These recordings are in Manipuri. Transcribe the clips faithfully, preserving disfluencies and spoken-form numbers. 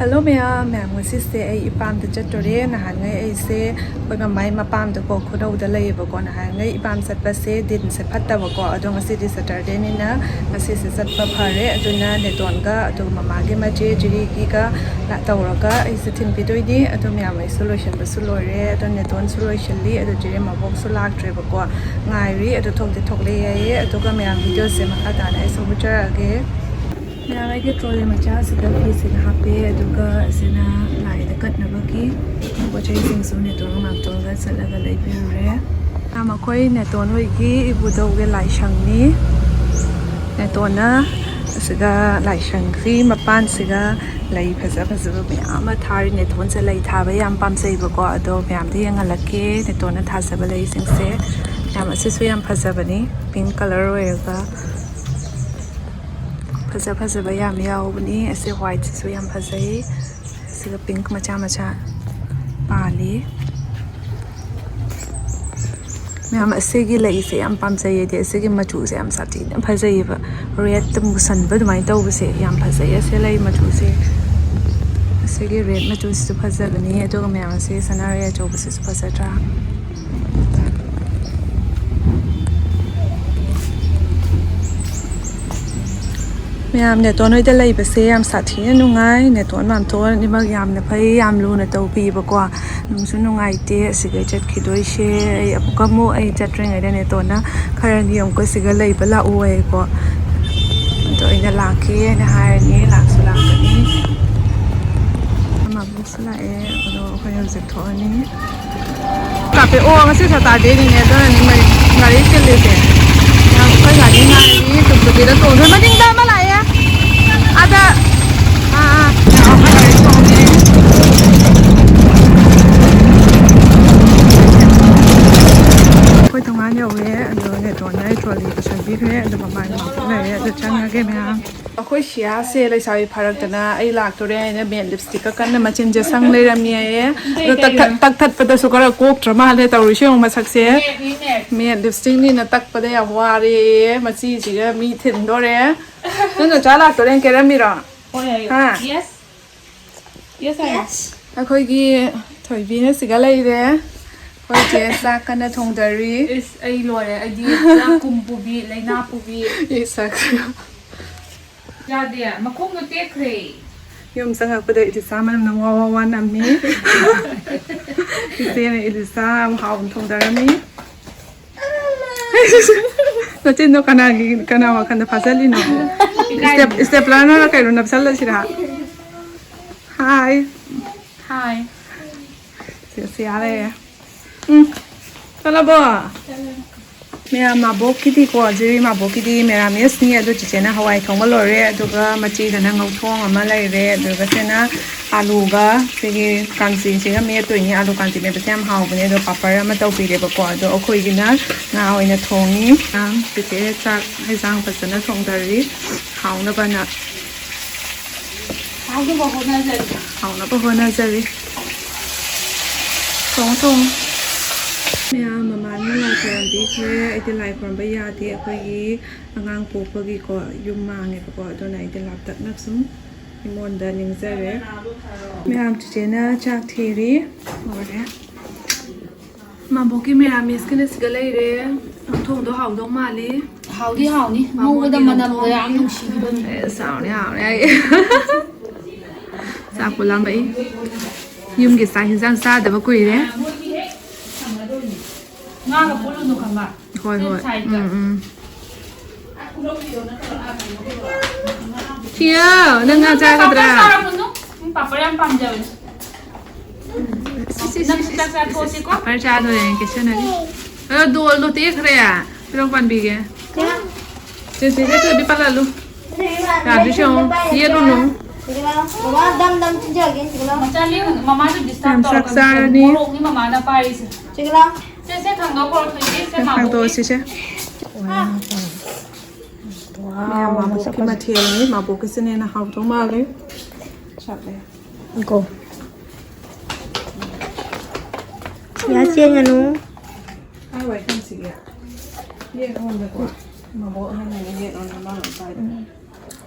ꯍꯜꯂꯣ ꯃꯌꯥꯝ, ꯃꯌꯥꯝ ꯉꯁꯤꯁꯦ ꯑꯩ ꯏꯄꯥꯝꯗ ꯆꯠꯇꯣꯔꯦ꯫ ꯅꯍꯥꯟꯉꯩ ꯑꯩꯁꯦ ꯑꯩꯈꯣꯏ ꯃꯃꯥꯏ ꯃꯄꯥꯝꯗꯀꯣ, ꯈꯨꯅꯧꯗ ꯂꯩꯌꯦꯕꯀꯣ꯫ ꯅꯍꯥꯟꯉꯩ ꯏꯄꯥꯝ ꯆꯠꯄꯁꯦ ꯗꯤꯟꯁꯦ ꯐꯠꯇꯕꯀꯣ, ꯑꯗꯣ ꯉꯁꯤꯗꯤ ꯁꯇꯔꯗꯦꯅꯤꯅ ꯉꯁꯤꯁꯦ ꯆꯠꯄ ꯐꯔꯦ꯫ ꯑꯗꯨꯅ ꯅꯦꯇꯣꯟꯒ ꯑꯗꯨꯒ ꯃꯃꯥꯒꯤ ꯃꯆꯦ ꯖꯤꯔꯤꯒꯤꯒ ꯂꯥ-, ꯇꯧꯔꯒ ꯑꯩꯁꯦ ꯊꯤꯟꯕꯤꯗꯣꯏꯅꯤ꯫ ꯑꯗꯣ ꯃꯌꯥꯝ ꯑꯩꯁꯨ ꯂꯣꯏꯁꯤꯟꯕꯁꯨ ꯂꯣꯏꯔꯦ, ꯑꯗꯣ ꯅꯦꯇꯣꯟꯁꯨ ꯂꯣꯏꯁꯤꯜꯂꯤ꯫ ꯑꯗꯣ ꯖꯤꯔꯤ ꯃꯕꯣꯛꯁꯨ ꯂꯥꯛꯇ꯭ꯔꯦꯕꯀꯣ, ꯉꯥꯏꯔꯤ꯫ ꯑꯗꯣ ꯊꯣꯛꯇꯤ ꯊꯣꯛꯂꯛꯑꯦ ꯍꯥꯏꯌꯦ꯫ ꯑꯗꯨꯒ ꯃꯌꯥꯝ ꯚꯤꯗꯤꯑꯣꯁꯦ ꯃꯈꯥ ꯇꯥꯅ ꯑꯩꯁꯨ ꯎꯠꯆꯔꯛꯑꯒꯦ꯫ ꯃꯌꯥꯝ ꯑꯩꯒꯤ ꯇ꯭ꯔꯣꯂꯤ ꯃꯆꯥꯁꯤꯗ ꯐꯤꯁꯤꯡ ꯍꯥꯞꯄꯦ, ꯑꯗꯨꯒ ꯑꯁꯤꯅ ꯂꯥꯏꯗ ꯀꯠꯅꯕꯒꯤ ꯄꯣꯠ ꯆꯩꯁꯤꯡꯁꯨ ꯅꯦꯇꯣꯟꯒ ꯃꯥꯝꯇꯣꯟꯒ ꯆꯠꯂꯒ ꯂꯩꯕꯤꯔꯨꯔꯦ꯫ ꯃꯌꯥꯝ ꯑꯩꯈꯣꯏ ꯅꯦꯇꯣꯟ ꯍꯣꯏꯒꯤ ꯏꯕꯨꯙꯧꯒꯤ ꯂꯥꯏꯁꯪꯅꯤ꯫ ꯅꯦꯇꯣꯟꯅ ꯑꯁꯤꯗ ꯂꯥꯏꯁꯪꯁꯤ ꯃꯄꯥꯟꯁꯤꯗ ꯂꯩ ꯐꯖ ꯐꯖꯕ ꯃꯌꯥꯝ ꯑꯃ ꯊꯥꯔꯤ꯫ ꯅꯦꯇꯣꯟꯁꯦ ꯂꯩ ꯊꯥꯕ ꯌꯥꯝ ꯄꯥꯝꯖꯩꯕꯀꯣ, ꯑꯗꯣ ꯃꯌꯥꯝꯗ ꯌꯦꯡꯍꯜꯂꯛꯀꯦ꯫ ꯅꯦꯇꯣꯟꯅ ꯊꯥꯖꯕ ꯂꯩꯁꯤꯡꯁꯦ ꯌꯥꯝ, ꯑꯁꯤꯁꯨ ꯌꯥꯝ ꯐꯖꯕꯅꯤ, ꯄꯤꯡ ꯀꯂꯔ ꯑꯣꯏꯔꯒ꯫ ꯐꯖ ꯐꯖꯕ ꯌꯥꯝ ꯌꯥꯎꯕꯅꯤ꯫ ꯑꯁꯤ ꯋꯥꯏꯠꯁꯤꯁꯨ ꯌꯥꯝ ꯐꯖꯩ꯫ ꯑꯁꯤꯒ ꯄꯤꯡꯛ ꯃꯆꯥ ꯃꯆꯥ ꯄꯥꯜꯂꯤ꯫ ꯃꯌꯥꯝ ꯑꯁꯤꯒꯤ ꯂꯩꯁꯦ ꯌꯥꯝ ꯄꯥꯝꯖꯩ ꯑꯩꯗꯤ꯫ ꯑꯁꯤꯒꯤ ꯃꯆꯨꯁꯦ ꯌꯥꯝ ꯁꯥꯊꯤꯅ ꯐꯖꯩꯌꯦꯕ꯫ ꯔꯦꯗꯇ ꯃꯨꯁꯟꯕ ꯑꯗꯨꯃꯥꯏꯅ ꯇꯧꯕꯁꯦ ꯌꯥꯝ ꯐꯖꯩ꯫ ꯑꯁꯤ ꯂꯩ ꯃꯆꯨꯁꯦ, ꯑꯁꯤꯒꯤ ꯔꯦꯗ ꯃꯆꯨꯁꯤꯁꯨ ꯐꯖꯕꯅꯤ꯫ ꯑꯗꯨꯒ ꯃꯌꯥꯝ ꯑꯁꯤ ꯁꯅꯥꯔꯩ ꯑꯆꯧꯕꯁꯤꯁꯨ ꯐꯖꯗ꯭ꯔꯥ? ꯃꯌꯥꯝ, ꯅꯦꯇꯣꯟ ꯍꯣꯏꯗ ꯂꯩꯕꯁꯦ ꯌꯥꯝ ꯁꯥꯊꯤꯅ ꯅꯨꯡꯉꯥꯏ꯫ ꯅꯦꯇꯣꯟ ꯃꯥꯝꯇꯣꯟ ꯑꯅꯤꯃꯛ ꯌꯥꯝꯅ ꯐꯩ, ꯌꯥꯝ ꯂꯨꯅ ꯇꯧꯕꯤꯕꯀꯣ꯫ ꯅꯨꯡꯁꯨ ꯅꯨꯡꯉꯥꯏꯇꯦ ꯑꯁꯤꯗꯩ ꯆꯠꯈꯤꯗꯣꯏꯁꯦ꯫ ꯑꯩ ꯑꯃꯨꯛꯀ ꯑꯃꯨꯛ ꯑꯩ ꯆꯠꯇ꯭ꯔꯤꯉꯩꯗ ꯅꯦꯇꯣꯟꯅ ꯈꯔꯅꯤ ꯑꯃꯨꯛꯀ ꯁꯤꯒ ꯂꯩꯕ ꯂꯥꯛꯑꯣ ꯍꯥꯏꯀꯣ꯫ ꯑꯗꯣ ꯑꯩꯅ ꯂꯥꯛꯀꯦꯅ ꯍꯥꯏꯔꯅꯤ, ꯂꯥꯛꯁꯨ ꯂꯥꯛꯀꯅꯤ꯫ ꯑꯃ ꯑꯃꯨꯛꯁꯨ ꯂꯥꯛꯑꯦ꯫ ꯑꯗꯣ ꯑꯩꯈꯣꯏ ꯍꯧꯖꯤꯛ ꯊꯣꯛꯑꯅꯤ꯫ ꯀꯥꯞꯄꯦ꯫ ꯑꯣ, ꯉꯁꯤ ꯁꯇꯔꯗꯦꯅꯤꯅꯦ, ꯑꯗꯨꯅꯅꯤ ꯃꯩ ꯒꯥꯔꯤ ꯆꯤꯜꯂꯤꯁꯦ꯫ ꯌꯥꯝ, ꯑꯩꯈꯣꯏ ꯒꯥꯔꯤ ꯉꯥꯏꯔꯤ, ꯇꯨꯝꯕꯒꯤꯗ ꯇꯣꯡꯗꯣꯏ꯫ ꯃꯅꯤꯡꯗ ꯑꯃ ꯂꯥꯛꯑꯦ꯫ ꯑꯗ, ꯑꯥ, ꯑꯥ꯫ ꯑꯩꯈꯣꯏ ꯊꯣꯡꯒꯥꯟ ꯌꯧꯔꯦ꯫ ꯑꯗꯣ ꯅꯦꯇꯣꯟꯅ ꯑꯩ ꯇ꯭ꯔꯣꯂꯤ ꯄꯨꯁꯟꯕꯤꯈ꯭ꯔꯦ꯫ ꯑꯗꯣ ꯃꯃꯥꯏ ꯉꯥꯛꯇ ꯂꯩꯔꯦ꯫ ꯑꯗꯣ ꯆꯪꯉꯒꯦ ꯃꯌꯥꯝ꯫ ꯑꯩꯈꯣꯏ ꯁꯤꯌꯥꯁꯦ ꯂꯩꯁꯥꯕꯤ ꯐꯥꯔꯛꯇꯅ ꯑꯩ ꯂꯥꯛꯇꯣꯔꯦ ꯍꯥꯏꯅ ꯃꯦꯠ ꯂꯤꯞꯁꯇꯤꯛꯀ ꯀꯟꯅ ꯃꯆꯤꯟꯁꯦ ꯁꯪ ꯂꯩꯔꯝꯃꯤ ꯍꯥꯏꯌꯦ꯫ ꯑꯗꯣ ꯇꯛ-, ꯇꯛ-, ꯇꯛꯊꯠꯄꯗꯁꯨ ꯈꯔ ꯀꯣꯛꯇ꯭ꯔ ꯃꯥꯜꯂꯦ ꯇꯧꯔꯤꯁꯦ, ꯌꯦꯡꯉꯨ ꯃꯁꯛꯁꯦ꯫ ꯃꯦꯠ ꯂꯤꯞꯁꯇꯤꯛꯅꯤꯅ ꯇꯛꯄꯗ ꯌꯥꯝ ꯋꯥꯔꯦ꯫ ꯃꯆꯤꯁꯤꯒ ꯃꯤ ꯊꯤꯟꯗꯣꯔꯦ꯫ ꯅꯪ ꯅꯆꯥ ꯂꯥꯛꯇꯣꯔꯦꯅ ꯀꯦꯔꯝꯃꯤꯔꯣ? ꯍꯥ? Yes, ꯍꯥꯏꯌꯣ꯫ ꯑꯩꯈꯣꯏꯒꯤ ꯊꯣꯏꯕꯤꯅ ꯁꯤꯒ ꯂꯩꯔꯦ꯫ ꯑꯩꯈꯣꯏ ꯆꯦ ꯆꯥꯛ ꯀꯟꯅ ꯊꯣꯡꯗꯔꯤ꯫ ꯏꯁ, ꯑꯩ ꯂꯣꯏꯔꯦ꯫ ꯑꯩꯗꯤ ꯄꯨꯔꯥ ꯀꯨꯝ ꯄꯨꯕꯤ, ꯂꯩꯅꯥ ꯄꯨꯕꯤ꯫ ꯏꯁ, ꯌꯥꯗꯦ, ꯃꯈꯣꯡꯗꯣ ꯇꯦꯛꯈ꯭ꯔꯦ꯫ ꯌꯨꯝ ꯆꯪꯉꯛꯄꯗ ꯏꯂꯤꯁꯥ ꯃꯅꯝꯅ ꯋꯥ ꯋꯥ ꯋꯥ ꯅꯝꯃꯤ꯫ ꯏꯆꯦꯅ ꯏꯂꯤꯁꯥ ꯌꯥꯝ ꯍꯥꯎꯅ ꯊꯣꯡꯗꯔꯝꯃꯤ꯫ ꯅꯆꯤꯟꯗꯣ ꯀꯅꯥꯒꯤ, ꯀꯅꯥ ꯋꯥꯈꯜꯗ ꯐꯥꯖꯜꯂꯤꯅꯣ? ꯏꯁꯇꯦꯞ-, ꯏꯁꯇꯦꯞꯂꯔꯅꯔ ꯀꯩꯅꯣ ꯅꯞꯁꯜꯂꯁꯤꯔꯥ? ꯍꯥꯏ꯫ ꯍꯥꯏ꯫ ꯁꯤ, ꯁꯤ ꯌꯥꯔꯦ꯫ ꯎꯝ꯫ ꯆꯠꯂꯕꯣ? ꯃꯌꯥꯝ ꯃꯥꯕꯣꯛꯀꯤꯗꯤꯀꯣ, ꯖꯤꯔꯤ ꯃꯥꯕꯣꯛꯀꯤꯗꯤ ꯃꯦꯔꯥꯃꯦꯁꯅꯤ꯫ ꯑꯗꯨ ꯆꯤꯆꯦꯅ ꯍꯋꯥꯏ ꯊꯣꯡꯕ ꯂꯣꯏꯔꯦ, ꯑꯗꯨꯒ ꯃꯆꯤꯗꯅ ꯉꯧꯊꯣꯡ ꯑꯃ ꯂꯩꯔꯦ, ꯑꯗꯨꯒ ꯁꯤꯅ ꯑꯥꯂꯨꯒ ꯁꯤꯒꯤ ꯀꯥꯡꯆꯤꯁꯤꯒ ꯃꯦꯠꯇꯣꯏꯅꯤ꯫ ꯑꯥꯂꯨ ꯀꯥꯡꯆꯤ ꯃꯦꯠꯄꯁꯦ ꯌꯥꯝ ꯍꯥꯎꯕꯅꯦ꯫ ꯑꯗꯣ ꯄꯥꯄꯔ ꯑꯃ ꯇꯧꯕꯤꯔꯦꯕꯀꯣ꯫ ꯑꯗꯣ ꯑꯩꯈꯣꯏꯒꯤꯅ ꯉꯥ ꯑꯣꯏꯅ ꯊꯣꯡꯉꯤ꯫ ꯆꯤꯆꯦ ꯆꯥꯛ ꯍꯩꯖꯥꯡ ꯐꯖꯅ ꯊꯣꯡꯊꯔꯤ ꯍꯥꯎꯅꯕꯅ꯫ ꯍꯥꯎꯅꯕ ꯍꯣꯠꯅꯖꯔꯤ꯫ ꯍꯥꯎꯅꯕ ꯍꯣꯠꯅꯖꯔꯤ꯫ ꯊꯣꯡꯉꯣ, ꯊꯣꯡꯉꯣ꯫ ꯃꯌꯥꯝ ꯃꯃꯥꯅ ꯂꯥꯏ ꯈꯣꯏꯔꯝꯕꯤꯈ꯭ꯔꯦ꯫ ꯑꯩꯗꯤ ꯂꯥꯏ ꯈꯣꯏꯔꯝꯕ ꯌꯥꯗꯦ꯫ ꯑꯩꯈꯣꯏꯒꯤ ꯑꯉꯥꯡ ꯄꯣꯛꯄꯒꯤꯀꯣ ꯌꯨꯝ ꯃꯥꯡꯉꯦꯕꯀꯣ, ꯑꯗꯨꯅ ꯑꯩꯗꯤ ꯂꯥꯞꯇꯛꯅ ꯁꯨꯝ ꯏꯃꯣꯟꯗ ꯅꯤꯡꯖꯔꯦ꯫ ꯃꯌꯥꯝ ꯆꯤꯆꯦꯅ ꯆꯥꯛ ꯊꯤꯔꯤ꯫ ꯂꯣꯏꯔꯦ꯫ ꯃꯥꯕꯣꯛꯀꯤ ꯃꯦꯔꯥꯃꯦꯁꯀꯤꯅ ꯁꯤꯒ ꯂꯩꯔꯦ꯫ ꯊꯣꯡꯗꯣ ꯍꯥꯎꯗꯧ ꯃꯥꯜꯂꯤ꯫ ꯍꯥꯎꯗꯤ ꯍꯥꯎꯅꯤ꯫ ꯉꯧꯕꯗ ꯃꯥꯕꯣꯛꯀꯤ ꯃꯅꯝꯒ ꯌꯥꯝ ꯅꯨꯡꯁꯤꯕꯅꯤ꯫ ꯑꯦꯁ, ꯍꯥꯎꯅꯤ, ꯍꯥꯎꯅꯤ꯫ ꯑꯩ ꯆꯥꯛꯄꯨ ꯂꯥꯝꯃꯛꯏ꯫ ꯌꯨꯝꯒꯤ ꯆꯥꯛ ꯍꯤꯟꯖꯥꯡ ꯆꯥꯗꯕ ꯀꯨꯏꯔꯦ꯫ ꯉꯥꯒ ꯄꯨꯜꯂꯨꯅꯨ ꯈꯪꯕ꯫ ꯍꯣꯏ, ꯍꯣꯏ꯫ ꯁꯥꯏꯗ꯫ ꯎꯝ, ꯎꯝ꯫ ꯊꯤꯌꯣ, ꯅꯪ ꯉꯥ ꯆꯥꯒꯗ꯭ꯔꯥ? ꯄꯥꯄꯔ ꯆꯥꯔꯝꯃꯅꯨ꯫ ꯎꯝ, ꯄꯥꯄꯔ ꯌꯥꯝ ꯄꯥꯝꯖꯕꯅꯦ꯫ ꯁꯤ, ꯁꯤ, ꯁꯤ, ꯅꯪꯁꯨ ꯁꯤ, ꯆꯥꯛ ꯁꯤ, ꯆꯥꯊꯣꯛꯑꯁꯤꯀꯣ꯫ ꯄꯥꯄꯔ ꯆꯥꯗꯣꯔꯦ, ꯀꯦꯁꯟꯅꯔꯤ꯫ ꯑꯗꯣ ꯗꯣꯜꯗꯣ ꯇꯦꯛꯈ꯭ꯔꯦ꯫ ꯄꯤꯔꯣꯡ ꯄꯥꯟꯕꯤꯒꯦ꯫ ꯆꯦ, ꯆꯦ, ꯆꯦ, ꯊꯣꯏꯕꯤ ꯄꯥꯜꯍꯜꯂꯨ꯫ ꯌꯥꯗ꯭ꯔꯤ ꯁꯦ ꯌꯦꯡꯉꯣ꯫ ꯌꯦꯠꯂꯨꯅꯨ꯫ ꯕꯕꯥ, ꯗꯝ ꯗꯝ ꯆꯤꯟꯖꯒꯦ, ꯆꯤꯛꯂꯥꯎ꯫ ꯃꯆꯥ ꯂꯦꯡꯒꯅꯨ, ꯃꯃꯥꯗꯤ ꯗꯤꯁꯇꯔꯕ ꯃꯌꯥꯝ ꯆꯥꯛ ꯇꯧꯔꯛꯀꯅꯨ꯫ ꯆꯥꯔꯅꯤ꯫ ꯃꯣꯔꯣꯛꯅꯤ ꯃꯃꯥꯅ ꯄꯥꯏꯔꯤꯁꯦ꯫ ꯆꯤꯛꯂꯥꯎ꯫ ꯁꯦ, ꯁꯦ, ꯊꯥꯡꯗꯧ ꯄꯣꯔꯛꯑꯣ, ꯊꯣꯏꯕꯤ, ꯁꯦ, ꯃꯥꯕꯣꯛꯀꯤ꯫ ꯊꯥꯡꯗꯣꯛꯑꯁꯤ ꯁꯦ꯫ ꯃꯌꯥꯝ ꯃꯥꯕꯣꯛꯀꯤ ꯃꯊꯦꯜꯅꯤ꯫ ꯃꯥꯕꯣꯛꯀꯤꯁꯤꯅ ꯍꯦꯟꯅ ꯍꯥꯎꯗꯧ ꯃꯥꯜꯂꯦ꯫ ꯆꯠꯂꯦ꯫ ꯒꯣ꯫ ꯌꯥ ꯆꯦꯟꯒꯅꯨ꯫ ꯀꯥꯏ ꯋꯥꯏ ꯊꯝꯁꯤꯒꯦ? ꯌꯦꯠꯂꯣꯝꯗꯀꯣ꯫ ꯃꯥꯕꯣꯛ ꯑꯍꯟꯅꯤꯅ ꯌꯦꯠꯂꯣꯝꯗ ꯃꯥꯅ ꯄꯥꯏꯗꯣ꯫ ꯎꯝ꯫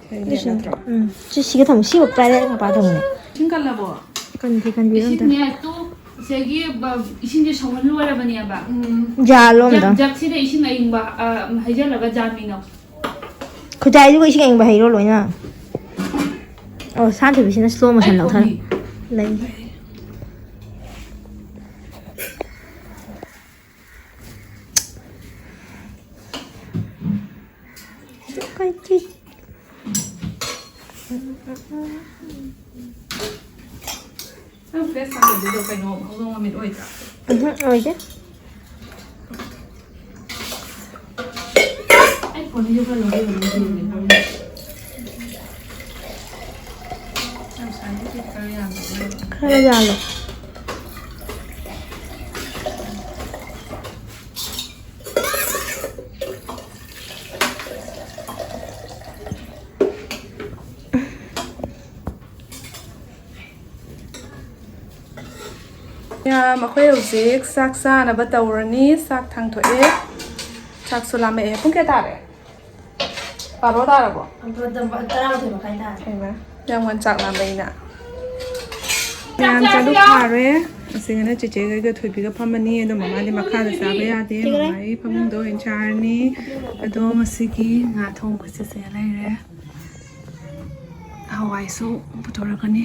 ꯁꯤ ꯌꯦꯠ ꯅꯠꯇ꯭ꯔꯣ? ꯎꯝ꯫ ꯁꯤ ꯁꯤꯒ ꯊꯝꯃꯨ꯫ ꯁꯤꯕꯨ ꯄꯥꯏꯔꯦ ꯃꯄꯥ ꯊꯝꯃꯨꯅꯦ꯫ ꯏꯁꯤꯡ ꯀꯜꯂꯕꯣ? ꯀꯟꯗꯦ, ꯀꯟꯕꯤꯔꯣ ꯑꯝꯇ꯫ ꯏꯁꯤꯡꯅꯦ, ꯇꯨ, ꯉꯁꯥꯏꯒꯤ ꯕ-, ꯏꯁꯤꯡꯁꯦ ꯁꯧꯍꯟ ꯂꯣꯏꯔꯕꯅꯦꯕ꯫ ꯎꯝ꯫ ꯖꯥꯜꯂꯣ ꯑꯝꯇ꯫ ꯖꯛ-, ꯖꯛꯁꯤꯗ ꯏꯁꯤꯡ ꯑꯏꯪꯕ, ꯑ, ꯍꯩꯖꯜꯂꯒ ꯖꯥꯟꯃꯤꯅꯧ꯫ ꯈꯨꯖꯥꯏꯗꯨꯒ ꯏꯁꯤꯡ ꯑꯏꯪꯕ ꯍꯩꯔꯣ ꯂꯣꯏꯅ꯫ ꯑꯣ, ꯁꯥꯟꯊꯣꯏꯕꯤꯁꯤꯅ slow motion ꯑꯩ ꯂꯧꯊꯔ ꯐꯣꯟꯗꯤ? ꯂꯩ꯫ ꯅꯪ ꯐ꯭ꯂꯦꯠ ꯁꯥꯍꯟꯕꯗꯣ ꯀꯩꯅꯣ ꯍꯧꯗꯣꯡ ꯃꯃꯤꯠ ꯑꯣꯏꯗ꯭ꯔꯥ? ꯎꯝꯍꯨꯝ, ꯑꯣꯏꯗꯦ꯫ ꯑꯩ ꯐꯣꯟꯁꯤꯁꯨ ꯈꯔ ꯂꯧꯕꯤꯔꯣ, ꯂꯧꯕꯤꯔꯣ꯫ ꯌꯥꯝ ꯁꯥꯏ, ꯈꯔ ꯌꯥꯝꯅ ꯂꯧꯕꯤꯔꯣ꯫ ꯈꯔ ꯌꯥꯜꯂꯣ꯫ ꯃꯌꯥꯝ, ꯑꯩꯈꯣꯏ ꯍꯧꯖꯤꯛ ꯆꯥꯛ ꯆꯥꯅꯕ ꯇꯧꯔꯅꯤ꯫ ꯆꯥꯛ ꯊꯥꯡꯊꯣꯛꯑꯦ꯫ ꯆꯥꯛꯁꯨ ꯂꯥꯝꯃꯛꯑꯦ꯫ ꯄꯨꯡ ꯀꯌꯥ ꯇꯥꯔꯦ? ꯕꯥꯔꯣ ꯇꯥꯔꯕꯣ? ꯇꯔꯥꯃꯥꯊꯣꯏ ꯃꯈꯥꯏ ꯇꯥꯔꯦ꯫ ꯍꯩꯃꯥ, ꯌꯥꯝ ꯉꯟ ꯆꯥꯛ ꯂꯥꯝꯕꯩꯅ꯫ ꯃꯌꯥꯝ ꯆꯥꯛ ꯆꯥꯛ ꯆꯥꯔꯨ ꯆꯥꯔꯨ꯫ ꯐꯥꯔꯦ꯫ ꯑꯁꯤꯒꯅ ꯆꯦꯆꯦꯒ ꯊꯣꯏꯕꯤꯒ ꯐꯝꯃꯅꯤ꯫ ꯑꯗꯣ ꯃꯃꯥꯗꯤ ꯃꯈꯥꯗ ꯆꯥꯕ ꯌꯥꯗꯦ꯫ ꯃꯃꯥꯒꯤ ꯐꯃꯨꯡꯗ ꯑꯣꯏꯅ ꯆꯥꯔꯅꯤ꯫ ꯑꯗꯣ ꯉꯁꯤꯒꯤ ꯉꯥ ꯊꯣꯡꯕꯁꯦ ꯁꯤꯗ ꯂꯩꯔꯦ꯫ ꯍꯋꯥꯏꯁꯨ ꯄꯨꯊꯣꯔꯛꯀꯅꯤ꯫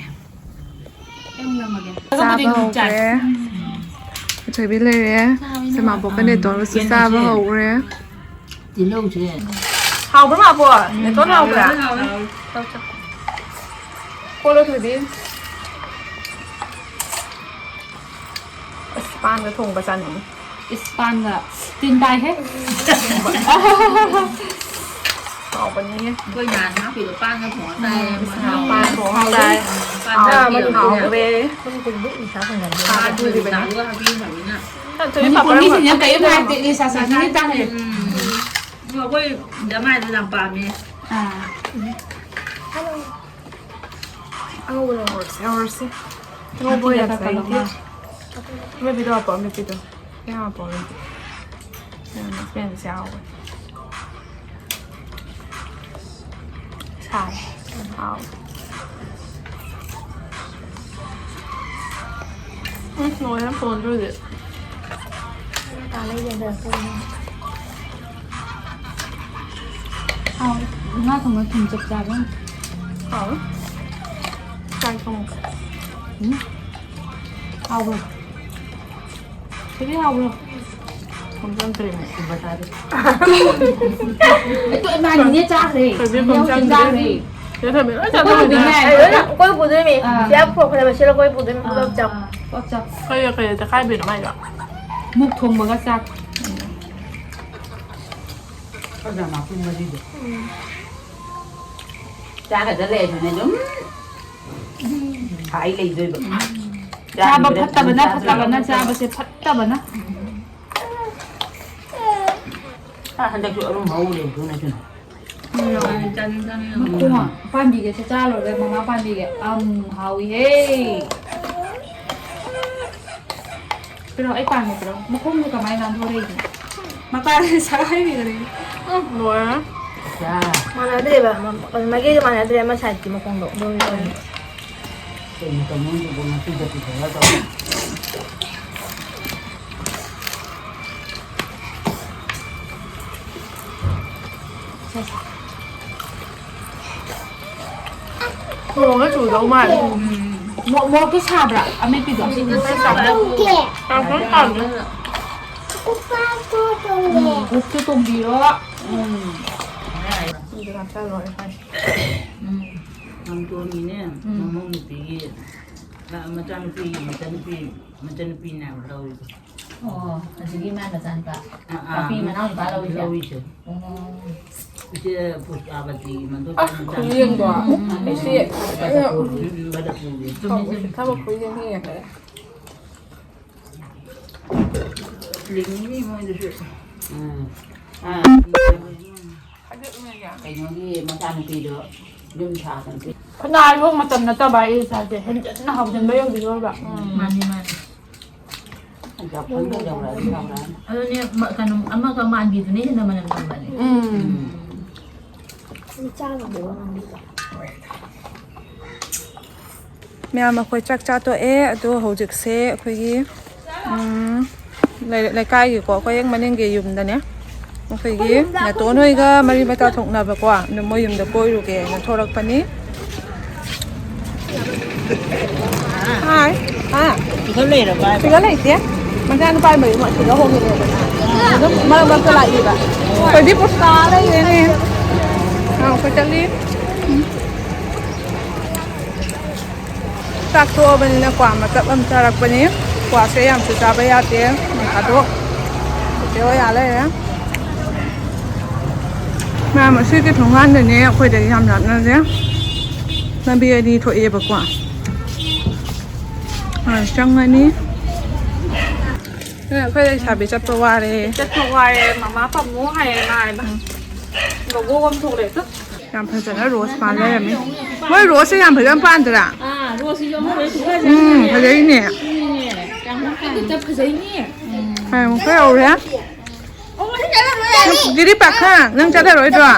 ꯑꯩ ꯑꯃꯨꯛ ꯅꯝꯃꯒꯦ꯫ ꯆꯥꯕ ꯍꯧꯈ꯭ꯔꯦ꯫ ꯊꯣꯏꯕꯤ ꯂꯩꯔꯦ꯫ ꯁꯦꯃꯥꯄꯣꯛꯀ ꯅꯦꯇꯣꯟꯒꯁꯨ ꯆꯥꯕ ꯍꯧꯈ꯭ꯔꯦ꯫ ꯇꯤꯜꯍꯧꯁꯦ꯫ ꯍꯥꯎꯕ꯭ꯔꯣ, ꯃꯥꯕꯣ? ꯅꯦꯇꯣꯟ ꯍꯥꯎꯕ꯭ꯔꯥ? ꯍꯥꯎꯋꯦ, ꯍꯥꯎꯋꯦ꯫ ꯀꯣꯠꯂꯣ, ꯊꯣꯏꯕꯤ꯫ ꯑꯁ, ꯄꯥꯟꯒ ꯊꯣꯡꯕ ꯆꯥꯅꯤꯡꯉꯤ꯫ ꯏꯁ, ꯄꯥꯟꯒ ꯇꯤꯟ ꯇꯥꯏꯍꯦ꯫ ꯍꯥꯎꯕꯅꯤꯅꯦ꯫ ꯑꯩꯈꯣꯏ ꯅꯍꯥꯟ ꯍꯥꯞꯄꯤꯗꯣ ꯄꯥꯟꯒ ꯊꯣꯡꯉ ꯆꯥꯏꯌꯦ꯫ ꯎꯝ, ꯃꯍꯥꯎ꯫ ꯄꯥꯟ ꯊꯣꯡꯉ ꯆꯥꯏ꯫ ꯄꯥꯟ ꯆꯥꯕꯗꯤ ꯍꯥꯞꯄꯤꯗꯣ ꯍꯥꯎꯈ꯭ꯔꯦ꯫ ꯄꯥꯟ ꯊꯣꯡꯕꯗꯨꯒ ꯍꯥꯞꯄꯤꯈ꯭ꯔꯕꯅꯤꯅ꯫ ꯅꯠꯇ꯭ꯔꯗꯤ ꯄꯥꯄꯔ ꯃꯅꯤꯄꯨꯔ ꯃꯤꯁꯤꯡꯁꯦ ꯀꯔꯤꯝ ꯍꯥꯏꯗꯦ, ꯂꯤꯁꯥ ꯁꯥꯁꯤꯡꯁꯦ ꯇꯥꯡꯉꯦ꯫ ꯎꯝ꯫ ꯑꯗꯣ ꯑꯩꯈꯣꯏ ꯖꯃꯥꯏꯗꯣ ꯌꯥꯝ ꯄꯥꯝꯃꯦ꯫ ꯑꯥ꯫ ꯑꯉꯧꯕ ꯂꯧꯍꯧꯔꯁꯦ, ꯍꯧꯔꯁꯦ꯫ ꯑꯉꯧꯕ ꯑꯣꯏꯅ ꯉꯥꯏꯗꯦ꯫ ꯑꯃꯦꯠꯄꯤꯗꯣ ꯍꯥꯞꯄꯣ, ꯑꯃꯦꯠꯄꯤꯗꯣ꯫ ꯃꯌꯥꯝ ꯍꯥꯞꯄꯣ, ꯑꯃꯦꯠꯄꯤ꯫ ꯃꯌꯥꯝ ꯃꯌꯥꯝꯁꯦ ꯍꯥꯎꯕꯅꯦ꯫ ꯁꯥꯏ꯫ ꯌꯥꯝ ꯍꯥꯎꯋꯦ꯫ ꯎꯝ, ꯂꯣꯏꯔꯦ ꯐꯣꯟꯁꯨ ꯍꯧꯖꯤꯛ꯫ ꯍꯥꯎ, ꯉꯥ ꯊꯣꯡꯕ ꯊꯨꯝ ꯆꯞ ꯆꯥꯕ꯫ ꯍꯥꯎ꯫ ꯆꯥꯛ ꯊꯣꯡ꯫ ꯎꯝ꯫ ꯍꯥꯎꯕ꯭ꯔꯣ? ꯊꯣꯏꯕꯤ ꯍꯥꯎꯕ꯭ꯔꯣ? ꯈꯣꯡꯖꯪ ꯀꯔꯤ ꯃꯨꯛ ꯀꯨꯝꯕ ꯆꯥꯔꯤ꯫ ꯑꯩꯈꯣꯏ ꯏꯃꯥꯟꯅꯕꯤꯅꯦ ꯆꯥꯈ꯭ꯔꯦ꯫ ꯊꯣꯏꯕꯤ ꯏꯃꯥꯟꯅꯕꯤ ꯈꯣꯡꯖꯪ ꯆꯥꯈ꯭ꯔꯦ꯫ ꯆꯦ ꯊꯣꯏꯕꯤ ꯂꯣꯏ ꯑꯩꯈꯣꯏ ꯆꯥꯊꯣꯛꯈ꯭ꯔꯦ꯫ ꯄꯨꯗꯣꯏꯅꯦ꯫ ꯑꯩ ꯂꯣꯏꯅ ꯑꯩꯈꯣꯏ ꯄꯨꯗꯣꯏꯅꯦ꯫ ꯑꯥ꯫ ꯁꯤꯗ ꯄꯨꯔꯛꯄꯗ ꯃꯁꯦꯜ ꯑꯩꯈꯣꯏ ꯄꯨꯗꯣꯏꯅꯦ꯫ ꯑꯥ, ꯄꯨꯂꯞ ꯆꯥꯎ꯫ ꯑꯥ, ꯄꯨꯂꯞ ꯆꯥꯎ꯫ ꯀꯔꯤ, ꯀꯔꯤ ꯆꯈꯥꯏꯕꯤꯅꯣ ꯃꯥꯏꯗꯣ? ꯃꯨꯛ ꯊꯣꯡꯕꯒ ꯆꯥꯛ꯫ ꯈꯔ ꯌꯥꯝ ꯍꯥꯞꯄꯨ ꯃꯔꯤꯗꯣ꯫ ꯎꯝ꯫ ꯆꯥꯒꯗ ꯂꯩꯔꯁꯨꯅꯦ ꯑꯗꯨꯝ ꯍꯥꯏ ꯂꯩꯗꯣꯏꯕ꯫ ꯆꯥꯕ ꯆꯥꯗ꯭ꯔꯤꯕ꯭ꯔꯥ ꯐꯠꯇꯕꯅ, ꯆꯥꯗ꯭ꯔꯤꯕ꯭ꯔꯥ? ꯐꯠꯇꯕꯅ, ꯆꯥꯕꯁꯦ ꯐꯠꯇꯕꯅ꯫ ꯑꯥ, ꯍꯟꯗꯛꯁꯨ ꯑꯔꯨꯝ ꯍꯧꯔꯦ ꯑꯗꯨꯅ ꯁꯨꯝ꯫ ꯃꯈꯣꯡ ꯄꯥꯟꯕꯤꯒꯁꯦ ꯆꯥ ꯂꯣꯏꯔꯦ, ꯃꯃꯥ ꯄꯥꯟꯕꯤꯒ꯫ ꯑꯝ, ꯍꯥꯎꯏꯍꯦ꯫ ꯄꯤꯔꯛꯑꯣ, ꯑꯩ ꯄꯥꯝꯃꯦ, ꯄꯤꯔꯛꯑꯣ꯫ ꯃꯈꯣꯡꯗꯣ ꯀꯃꯥꯏꯅ ꯅꯥꯟꯊꯣꯔꯛꯏꯅꯣ? ꯃꯄꯥꯁꯦ ꯁꯛꯍꯥꯏꯕꯤꯒꯅꯤ꯫ ꯎꯝ, ꯂꯣꯏꯔꯦ꯫ ꯆꯥ꯫ ꯃꯥꯟꯅꯗ꯭ꯔꯦꯕ, ꯃ-, ꯃꯥꯏꯀꯩꯗꯣ ꯃꯥꯟꯅꯗ꯭ꯔꯦ, ꯑꯃ ꯁꯥꯏꯠꯀꯤ ꯃꯈꯣꯡꯗꯣ꯫ ꯑꯗꯨꯒꯤ ꯑꯣꯏꯅ꯫ ꯀꯩꯅꯣ ꯇꯧꯅꯤꯡꯗꯨꯕꯨ ꯉꯁꯤꯗ ꯄꯨꯊꯣꯛꯑꯒ ꯇꯧ꯫ ꯊꯣꯡꯉ ꯆꯨꯗꯧ ꯃꯥꯜꯂꯦ꯫ ꯎꯝ꯫ ꯃꯣ-, ꯃꯣꯔꯣꯛꯇꯣ ꯁꯥꯕ꯭ꯔꯥ? ꯑꯃꯦꯠꯄꯤꯗꯣ? ꯀꯥꯡꯁꯣꯏ ꯁꯥꯕ꯭ꯔꯥ? ꯀꯥꯡꯁꯣꯏ ꯁꯥꯕ꯭ꯔꯥ? ꯎꯝ, ꯀꯨꯞꯁꯨ ꯇꯣꯡꯕꯤꯔꯣ꯫ ꯎꯝ꯫ ꯑꯗꯨ ꯉꯥꯛꯇ ꯂꯣꯏꯔꯦ꯫ ꯎꯝ꯫ ꯃꯥꯝꯇꯣꯟꯒꯤꯅꯦ, ꯎꯝ꯫ ꯃꯃꯧ ꯅꯨꯄꯤꯒꯤ, ꯑ, ꯃꯆꯥꯅꯨꯄꯤꯒꯤ ꯃꯆꯟꯅꯨꯄꯤ, ꯃꯆꯟꯅꯨꯄꯤꯅꯦ ꯂꯧꯔꯤꯗꯣ꯫ ꯑꯣ, ꯑꯗꯨꯒꯤ ꯃꯥꯏ ꯃꯆꯥꯅꯨꯄꯥ꯫ ꯑ, ꯑ, ꯄꯥꯄꯤ ꯃꯅꯥꯎ ꯅꯨꯄꯥ ꯂꯧꯔꯤꯁꯦ? ꯂꯧꯔꯤꯁꯦ꯫ ꯑꯣ꯫ ꯏꯆꯦ ꯄꯨꯁꯄꯥꯕꯇꯤꯒꯤ ꯃꯗꯨ ꯑꯁ, ꯃꯆꯥꯅꯨꯄꯥ꯫ ꯈꯨꯌꯦꯡꯗꯣ꯫ ꯎꯝ, ꯎꯝ, ꯎꯝ꯫ ꯏꯆꯦ꯫ ꯎꯝ, ꯎꯝ, ꯕꯗꯄꯨꯔꯒꯤ꯫ ꯆꯨꯝꯃꯦ, ꯆꯨꯝꯃꯦ꯫ ꯊꯕꯛ ꯈꯨꯌꯦꯡ ꯌꯦꯡꯉꯦ꯫ ꯂꯤꯡꯉꯤꯅꯤ ꯃꯣꯏꯗꯨꯁꯨ꯫ ꯎꯝ꯫ ꯑ, ꯀꯩꯅꯣꯒꯤ ꯃꯆꯥꯅꯨꯄꯤꯗꯣ ꯌꯨꯝ ꯁꯥꯗꯅ꯫ ꯈꯨꯅꯥ ꯌꯣꯛ ꯃꯇꯝ ꯅꯠꯇꯕ ꯑꯩ ꯏꯆꯥꯁꯦ ꯍꯦꯟꯖꯟꯅ ꯍꯥꯎꯖꯟꯕ ꯌꯧꯕꯤꯗꯣꯔꯕ꯫ ꯎꯝ꯫ ꯃꯥꯅꯤ, ꯃꯥꯅꯤ꯫ ꯌꯥꯎꯔꯛꯑꯅꯤ, ꯌꯥꯎꯔꯛꯑꯅꯤ꯫ ꯑꯗꯨꯅꯦ, ꯃ-, ꯀꯩꯅꯣ, ꯑꯃꯒ ꯃꯥꯟꯕꯤꯗꯨꯅ ꯍꯦꯟꯅ ꯃꯅꯝ ꯅꯝꯕꯅꯦ꯫ ꯎꯝ꯫ ꯎꯝ꯫ ꯆꯥꯕꯗꯣ ꯃꯥꯟꯕꯤꯗꯣ꯫ ꯃꯌꯥꯝ, ꯑꯩꯈꯣꯏ ꯆꯥꯛ ꯆꯥ ꯇꯣꯛꯑꯦ꯫ ꯑꯗꯣ ꯍꯧꯖꯤꯛꯁꯦ ꯑꯩꯈꯣꯏꯒꯤ, ꯎꯝ, ꯂꯩ-, ꯂꯩꯀꯥꯏꯒꯤꯀꯣ, ꯑꯩꯈꯣꯏ ꯍꯦꯛ ꯃꯅꯤꯡꯒꯤ ꯌꯨꯝꯗꯅꯦ, ꯑꯩꯈꯣꯏꯒꯤ ꯅꯦꯇꯣꯟ ꯍꯣꯏꯒ ꯃꯔꯤ ꯃꯇꯥ ꯊꯣꯛꯅꯕꯀꯣ, ꯑꯗꯨ ꯃꯣꯏ ꯌꯨꯝꯗ ꯀꯣꯏꯔꯨꯒꯦꯅ ꯊꯣꯛꯂꯛꯄꯅꯤ꯫ ꯍꯥꯏ꯫ ꯍꯥ? ꯁꯤꯗ ꯂꯩꯔꯕ ꯍꯥꯏꯕ? ꯁꯤꯗ ꯂꯩꯇꯦ꯫ ꯃꯆꯥꯅꯨꯄꯥ ꯃꯌꯨꯝ ꯑꯁꯤꯗ ꯍꯣꯡꯉꯤꯅꯦꯕ꯫ ꯑꯗꯨꯝ ꯃꯔꯛ ꯃꯔꯛꯇ ꯂꯥꯛꯏꯕ꯫ ꯑꯩꯈꯣꯏꯗꯤ ꯄꯨꯁꯄꯥ ꯂꯩꯔꯦꯅꯦ꯫ ꯑꯥ, ꯑꯩꯈꯣꯏ ꯆꯠꯂꯤ꯫ ꯆꯥꯛ ꯇꯣꯛꯑꯕꯅꯤꯅ ꯀ꯭ꯋꯥ ꯃꯆꯞ ꯑꯃ ꯆꯥꯔꯛꯄꯅꯤ꯫ ꯀ꯭ꯋꯥꯁꯦ ꯌꯥꯝꯁꯨ ꯆꯥꯕ ꯌꯥꯗꯦ꯫ ꯅꯣꯡ ꯐꯥꯗꯣꯛ ꯆꯦꯆꯦ ꯍꯣꯏ ꯑꯥ ꯂꯩꯔꯦ꯫ ꯃꯌꯥꯝ, ꯑꯁꯤꯒꯤ ꯊꯣꯡꯒꯥꯟꯗꯅꯦ, ꯑꯩꯈꯣꯏꯗꯒꯤ ꯌꯥꯝ ꯂꯥꯞꯅꯗꯦ꯫ ꯂꯝꯕꯤ ꯑꯅꯤ ꯊꯣꯛꯑꯦꯕꯀꯣ꯫ ꯑꯥ, ꯆꯪꯉꯅꯤ꯫ ꯑꯩꯈꯣꯏ ꯂꯩꯁꯥꯕꯤ ꯆꯠꯄ ꯋꯥꯔꯦ꯫ ꯆꯠꯄ ꯋꯥꯔꯦ, ꯃꯃꯥ ꯄꯥꯝꯃꯨ ꯍꯥꯏꯌꯦ ꯃꯥ ꯍꯥꯏꯕ꯫ ꯂꯣꯒꯣ ꯑꯃ ꯊꯣꯛꯂꯛꯑꯦ꯫ ꯌꯥꯝ ꯐꯖꯅ ꯔꯣꯁ ꯄꯥꯟ ꯂꯩꯔꯝꯃꯤ꯫ ꯃꯣꯏ ꯔꯣꯁꯁꯦ ꯌꯥꯝ ꯐꯖꯅ ꯄꯥꯟꯗ꯭ꯔꯥ? ꯑꯥ, ꯔꯣꯁꯁꯤꯁꯨ ꯑꯃ ꯂꯣꯏ ꯊꯣꯛꯂꯛꯑꯦ꯫ ꯎꯝ, ꯐꯖꯩꯅꯦ꯫ ꯌꯥꯝ ꯐꯖꯩꯅꯦ꯫ ꯍꯣꯏ, ꯑꯃꯨꯛꯀ ꯌꯧꯔꯦ꯫ ꯒꯤꯔꯤ ꯄꯥꯈꯪ, ꯅꯪ ꯆꯠꯂꯔꯣꯏꯗ꯭ꯔꯣ?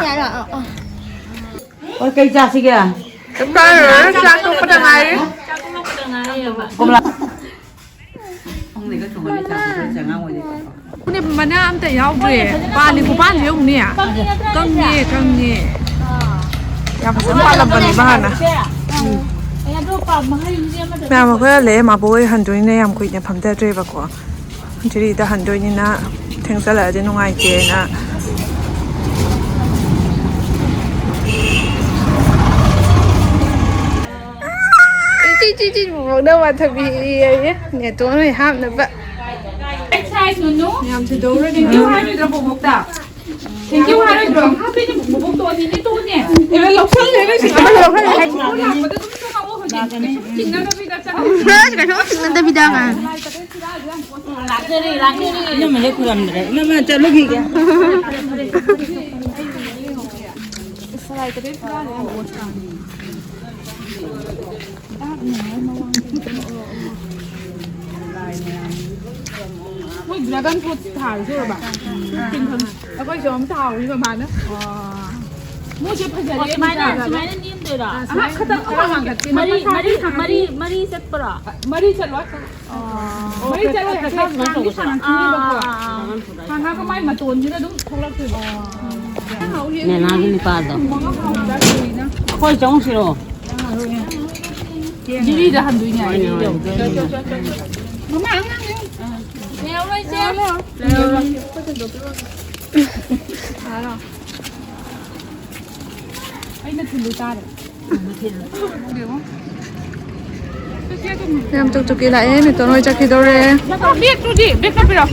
ꯍꯣꯏ, ꯀꯩ ꯆꯥꯁꯤꯒꯦ? ꯆꯥꯔꯔꯣꯏ, ꯆꯥꯛ ꯇꯣꯛꯄꯗ ꯉꯥꯏꯔꯤ꯫ ꯀꯣꯝꯂꯥ꯫ ꯈꯪꯗꯦꯗ, ꯊꯣꯡꯍꯜꯂꯤ, ꯆꯥꯛ ꯊꯣꯡꯍꯜꯂꯤ, ꯑꯉꯥꯡ ꯑꯣꯏꯔꯤ꯫ ꯃꯅꯥ ꯑꯝꯇ ꯌꯥꯎꯗ꯭ꯔꯦ꯫ ꯄꯥꯜꯂꯤ ꯈꯨꯄꯥꯟꯁꯦ ꯌꯦꯡꯉꯨꯅꯦ꯫ ꯀꯪꯉꯦ, ꯀꯪꯉꯦ꯫ ꯌꯥꯝ ꯐꯖꯅ ꯄꯥꯜꯂꯝꯕꯅꯦꯕ ꯍꯥꯟꯅ꯫ ꯃꯌꯥꯝ ꯑꯩꯈꯣꯏ ꯍꯜꯂꯛꯑꯦ, ꯃꯥꯕꯣꯛ ꯍꯣꯏ ꯍꯟꯗꯣꯏꯅꯦ, ꯌꯥꯝ ꯀꯨꯏꯅ ꯐꯝꯊꯗ꯭ꯔꯦꯕꯀꯣ꯫ ꯖꯤꯔꯤꯗ ꯍꯟꯗꯣꯏꯅꯤꯅ ꯊꯦꯡꯖꯜꯂꯛꯑꯗꯤ ꯅꯨꯡꯉꯥꯏꯇꯦꯅ꯫ ꯏꯆꯤ ꯆꯤ ꯆꯤ ꯕꯨꯕꯣꯛꯅ ꯋꯥꯊꯕꯤ ꯏꯌꯦ꯫ ꯅꯦꯇꯣꯟ ꯍꯣꯏ ꯍꯥꯞꯅꯕ꯫ ꯌꯥꯝ ꯊꯤꯗꯧꯔꯅꯤ꯫ Thank you ꯍꯥꯏꯔꯣꯏꯗ꯭ꯔꯣ? ꯕꯣꯕꯣꯛꯇ? Thank you ꯍꯥꯏꯔꯣꯏꯗ꯭ꯔꯣ? ꯍꯥꯞꯄꯤꯅꯦ ꯕꯣꯕꯣꯛꯇꯣ, ꯑꯅꯤꯅꯦ ꯇꯣꯛꯑꯅꯦ꯫ ꯑꯦ, ꯂꯧꯁꯜꯂꯦ, ꯂꯧꯁꯜꯂꯦ꯫ ꯑꯃ ꯂꯧꯁꯜꯂꯦ꯫ ꯂꯥꯛꯄꯗ ꯑꯗꯨꯝ ꯆꯪꯉꯛꯑꯣ ꯍꯧꯖꯤꯛ꯫ ꯆꯤꯡꯅꯗꯕꯤꯗ ꯆꯪꯉꯛꯑꯣ꯫ ꯀꯩꯁꯨ ꯆꯤꯡꯅꯗꯕꯤꯗ ꯉꯥꯏ꯫ ꯂꯥꯛꯆꯔꯤ, ꯂꯥꯛꯆꯔꯤ꯫ ꯏꯅꯝꯃ ꯍꯦꯛ ꯈꯨꯔꯝꯗ꯭ꯔꯦ꯫ ꯏꯅꯝꯃ ꯆꯠꯂꯨꯈꯤꯒꯦ꯫ ꯃꯣꯏ dragon fruit ꯊꯥꯔꯤꯁꯦ ꯎꯔꯕ? ꯑꯩꯈꯣꯏꯁꯨ ꯑꯃ ꯊꯥꯍꯧꯔꯤ ꯃꯃꯥꯅ꯫ ꯃꯣꯏꯁꯦ ꯐꯖꯔꯦ꯫ ꯑꯣ, ꯁꯨꯃꯥꯏꯅ, ꯁꯨꯃꯥꯏꯅ ꯅꯦꯝ ꯇꯣꯏꯔꯥ? ꯑꯍꯥ, ꯈꯇꯪ ꯈꯔ ꯉꯥꯡꯈꯠꯀꯦ꯫ ꯃꯔꯤ, ꯃꯔꯤ, ꯃꯔꯤ, ꯃꯔꯤ ꯆꯠꯄ꯭ꯔꯣ? ꯃꯔꯤ ꯆꯠꯂꯣꯏ꯫ ꯑꯣ꯫ ꯃꯔꯤ ꯆꯠꯂꯣꯏ, ꯍꯥꯏꯐꯦꯠ ꯁꯥꯡꯅ ꯁꯥꯡꯅ ꯈꯪꯉꯤꯕꯀꯣ꯫ ꯑꯥ, ꯑꯥ, ꯑꯥ꯫ ꯁꯥꯡꯉꯒ ꯃꯥꯏ ꯃꯇꯣꯟꯁꯤꯗ ꯑꯗꯨꯝ ꯊꯣꯛꯂꯛꯇꯣꯏꯕ꯫ ꯅꯦꯅꯥꯒꯤ ꯅꯨꯄꯥꯗꯣ꯫ ꯊꯨꯝꯃꯒ ꯍꯥꯎꯕ ꯆꯥꯗꯣꯏꯅꯤꯅ꯫ ꯑꯩꯈꯣꯏ ꯆꯪꯉꯨꯁꯤꯔꯣ? ꯖꯤꯔꯤꯗ ꯍꯟꯗꯣꯏꯅꯦ꯫ ꯍꯣꯏꯅꯦ, ꯍꯣꯏꯅꯦ꯫ ꯃꯃꯥ ꯑꯉꯥꯡꯅꯦ꯫ ꯂꯩꯍꯧꯔꯣ, ꯏꯆꯦ꯫ ꯂꯩꯍꯧꯔꯣ꯫ ꯑꯩꯅ ꯊꯤꯜꯂꯨ ꯇꯥꯔꯦ꯫ ꯌꯥꯝ ꯇꯨꯛ ꯇꯨꯛꯀꯤ ꯂꯥꯛꯑꯦ, ꯃꯤꯇꯣꯟ ꯍꯣꯏ ꯆꯠꯈꯤꯗꯧꯔꯦ꯫ ꯕꯦꯛꯇꯨꯗꯤ, ꯕꯦꯛꯇꯣ ꯄꯤꯔꯣ꯫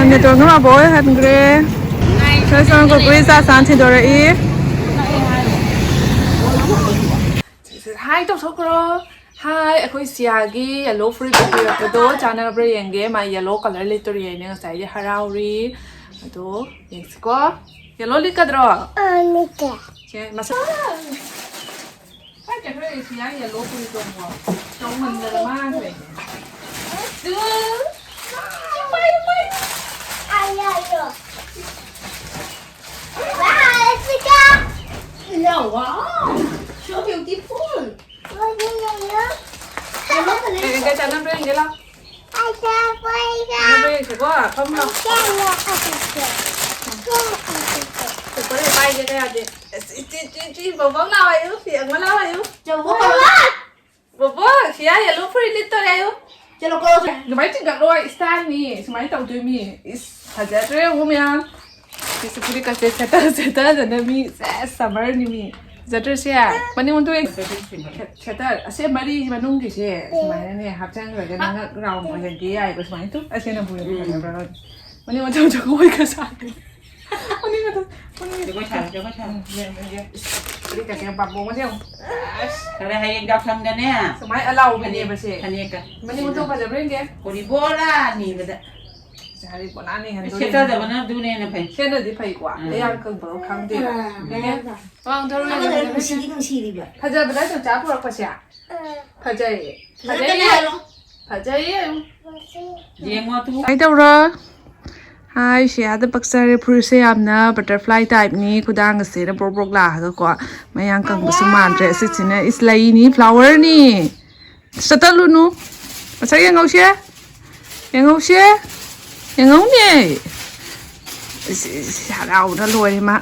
ꯃꯤꯇꯣꯟꯒ ꯃꯥꯕꯣꯛ ꯍꯣꯏ ꯍꯟꯈ꯭ꯔꯦ꯫ ꯁꯣꯏ ꯁꯣꯏ ꯀꯨꯀꯨꯏ ꯆꯥ ꯆꯥꯅ ꯊꯤꯟꯗꯣꯔꯛꯏ꯫ ꯍꯥꯏ ꯇꯧꯊꯣꯛꯈ꯭ꯔꯣ꯫ ꯍꯥꯏ, ꯑꯩꯈꯣꯏ ꯁꯤꯌꯥꯒꯤ ꯌꯦꯜꯂꯣ ꯐꯨꯔꯤꯠ ꯄꯤꯔꯛꯄꯗꯣ ꯆꯥꯟꯅꯕ꯭ꯔꯥ ꯌꯦꯡꯒꯦ꯫ ꯃꯥ ꯌꯦꯜꯂꯣ ꯀꯂꯔ ꯂꯤꯠꯇꯣꯔꯤ ꯍꯥꯏꯅ ꯉꯁꯥꯏꯗꯤ ꯍꯔꯥꯎꯔꯤ꯫ ꯑꯗꯣ ꯌꯦꯡꯁꯤꯀꯣ꯫ ꯌꯦꯜꯂꯣ ꯂꯤꯠꯀꯗ꯭ꯔꯣ? ꯑꯥ, ꯂꯤꯠꯀꯦ꯫ ꯁꯦ, ꯃꯁꯛ ꯀꯥꯏ ꯆꯠꯈ꯭ꯔꯦ ꯁꯤꯌꯥ ꯌꯦꯜꯂꯣ ꯐꯨꯔꯤꯠꯇꯣ ꯑꯃꯨꯛ? ꯆꯥꯎꯃꯟꯗꯅ ꯃꯥꯡꯈ꯭ꯔꯦ꯫ Two. ꯄꯥꯏꯌꯨ, ꯄꯥꯏꯌꯨ꯫ Ah, ꯌꯥꯏꯌꯣ꯫ Wow, Jessica! Hello, wow! So beautiful! What do you know? Hello, hello. Hey, guys, ano ba yung gila? Ano ba yung gila? Come on. Ito pala, bye, gila, ate. Ito, ito, ito, ito, baba, lawa yun. Fiang, malawa yun. ꯕꯣꯕꯣꯛ, ꯁꯤꯌꯥ ꯌꯦꯜꯂꯣ ꯐꯨꯔꯤꯠ ꯂꯤꯠꯇꯣꯔꯦ ꯍꯥꯏꯌꯨ꯫ ꯆꯠꯂꯣꯀꯣ꯫ ꯑꯗꯨꯃꯥꯏꯅ ꯆꯤꯡꯈꯠꯂꯣꯏ, ꯏꯁꯇꯥꯏꯜꯅꯤ꯫ ꯁꯨꯃꯥꯏꯅ ꯇꯧꯗꯣꯏꯅꯤ꯫ ꯏꯁ, ꯐꯖꯗ꯭ꯔꯦ, ꯌꯦꯡꯉꯨ ꯃꯌꯥꯝ꯫ ꯁꯤꯁꯨ ꯐꯨꯔꯤꯠꯀꯁꯦ ꯁꯦꯠꯇ ꯁꯦꯠꯇꯗꯅ ꯃꯤ, ꯁꯦꯁ, ꯁꯝꯃꯔꯅꯤ ꯃꯤ꯫ ꯐꯖꯗ꯭ꯔꯣ ꯁꯦ? ꯃꯅꯤꯡ ꯑꯣꯟꯊꯣꯛꯑꯦ꯫ ꯁꯦꯠꯇ, ꯑꯁꯦ ꯃꯔꯤ ꯃꯅꯨꯡꯒꯤꯁꯦ ꯁꯨꯃꯥꯏꯅꯅꯦ ꯍꯥꯞꯆꯟꯈ꯭ꯔꯒ ꯅꯪ ꯔꯥꯎꯟ ꯑꯣꯏꯍꯟꯒꯦ ꯌꯥꯏꯌꯦꯕ꯫ ꯁꯨꯃꯥꯏꯅ ꯇꯨ, ꯑꯁꯤꯅꯕꯨ ꯍꯦꯟꯅ ꯐꯖꯕ꯭ꯔꯥ ꯈꯪꯗꯦ꯫ ꯃꯅꯤꯡ ꯑꯣꯟꯊꯣꯛ ꯑꯣꯟꯊꯣꯛ ꯑꯣꯏꯒ ꯁꯥꯔꯦ꯫ ꯃꯅꯤꯡ ꯑꯣꯟꯊꯣꯛ, ꯃꯅꯤꯡ ꯑꯣꯟꯊꯣꯛ꯫ ꯖꯒꯣꯏ ꯁꯥꯔꯣ, ꯖꯒꯣꯏ ꯁꯥꯔꯣ꯫ ꯎꯝ, ꯌꯦꯡꯉꯨ, ꯌꯦꯡꯉꯨ꯫ ꯐꯨꯔꯤꯠꯀꯁꯦ ꯄꯥꯝꯕꯣꯝꯒꯁꯦ ꯌꯦꯡꯉꯨ꯫ ꯑꯁ, ꯈꯔ ꯍꯌꯦꯡ ꯌꯥꯎꯁꯪꯗꯅꯦ꯫ ꯁꯨꯃꯥꯏꯅ ꯑꯂꯥꯎꯕꯤꯅꯦꯕ ꯁꯦ꯫ ꯐꯅꯦꯛ, ꯐꯅꯦꯛꯀ꯫ ꯃꯅꯤꯡ ꯑꯣꯟꯊꯣꯛ ꯐꯖꯕ꯭ꯔꯥ ꯌꯦꯡꯒꯦ꯫ ꯀꯣꯔꯤꯕꯣꯔꯥ ꯅꯤꯕꯗ꯫ ꯁꯦ, ꯍꯥꯏꯗꯤ ꯄꯣꯂꯥꯅ ꯍꯦꯟꯗꯣꯏꯅꯦ꯫ ꯁꯦꯠꯆꯗꯕꯅ ꯑꯗꯨꯅ ꯍꯦꯟꯅ ꯐꯩ꯫ ꯁꯦꯠꯅꯗꯤ ꯐꯩꯀꯣ꯫ ꯎꯝ꯫ ꯑꯌꯥꯡ ꯀꯪꯕꯗꯣ ꯈꯪꯗꯦꯕ꯫ ꯎꯝ꯫ ꯌꯦꯡꯉꯦ? ꯋꯥꯡ ꯊꯧꯔꯣꯏ ꯑꯃꯗꯨꯅ ꯍꯥꯏꯕꯗꯣ ꯅꯨꯡꯁꯤꯗꯤ ꯅꯨꯡꯁꯤꯔꯤꯕ꯫ ꯐꯖꯕꯗ ꯆꯝꯆꯥ ꯄꯨꯔꯛꯄꯁꯦ꯫ ꯎꯝ꯫ ꯐꯖꯩꯌꯦ꯫ ꯐꯖꯩꯅꯦ ꯐꯖꯩꯌꯦ꯫ ꯍꯥꯏꯔꯣ꯫ ꯐꯖꯩꯌꯦ꯫ ꯌꯦꯡꯉꯣ ꯑꯗꯨ꯫ ꯀꯃꯥꯏꯅ ꯇꯧꯔꯣ? ꯍꯥꯏ, ꯁꯤꯌꯥꯗ ꯄꯛꯆꯔꯦ꯫ ꯐꯨꯔꯤꯠꯁꯦ ꯌꯥꯝꯅ butterfly typeꯅꯤ, ꯈꯨꯗꯥꯡꯒꯁꯦꯅ ꯕ꯭ꯔꯣꯛ ꯕ꯭ꯔꯣꯛ ꯂꯥꯛꯑꯒꯀꯣ, ꯃꯌꯥꯡ ꯀꯪꯕꯁꯨ ꯃꯥꯟꯗ꯭ꯔꯦ꯫ ꯑꯁꯤꯁꯤꯅ ꯏꯁ ꯂꯩꯅꯤ, flowerꯅꯤ꯫ ꯆꯠꯇꯠꯂꯨꯅꯨ꯫ ꯃꯁꯛ ꯌꯦꯡꯍꯧꯁꯦ꯫ ꯌꯦꯡꯍꯧꯁꯦ꯫ ꯌꯦꯡꯍꯧꯅꯦ꯫ ꯏꯁ, ꯏꯁ, ꯍꯔꯥꯎꯕꯅ ꯂꯣꯏꯔꯦ ꯃꯥ꯫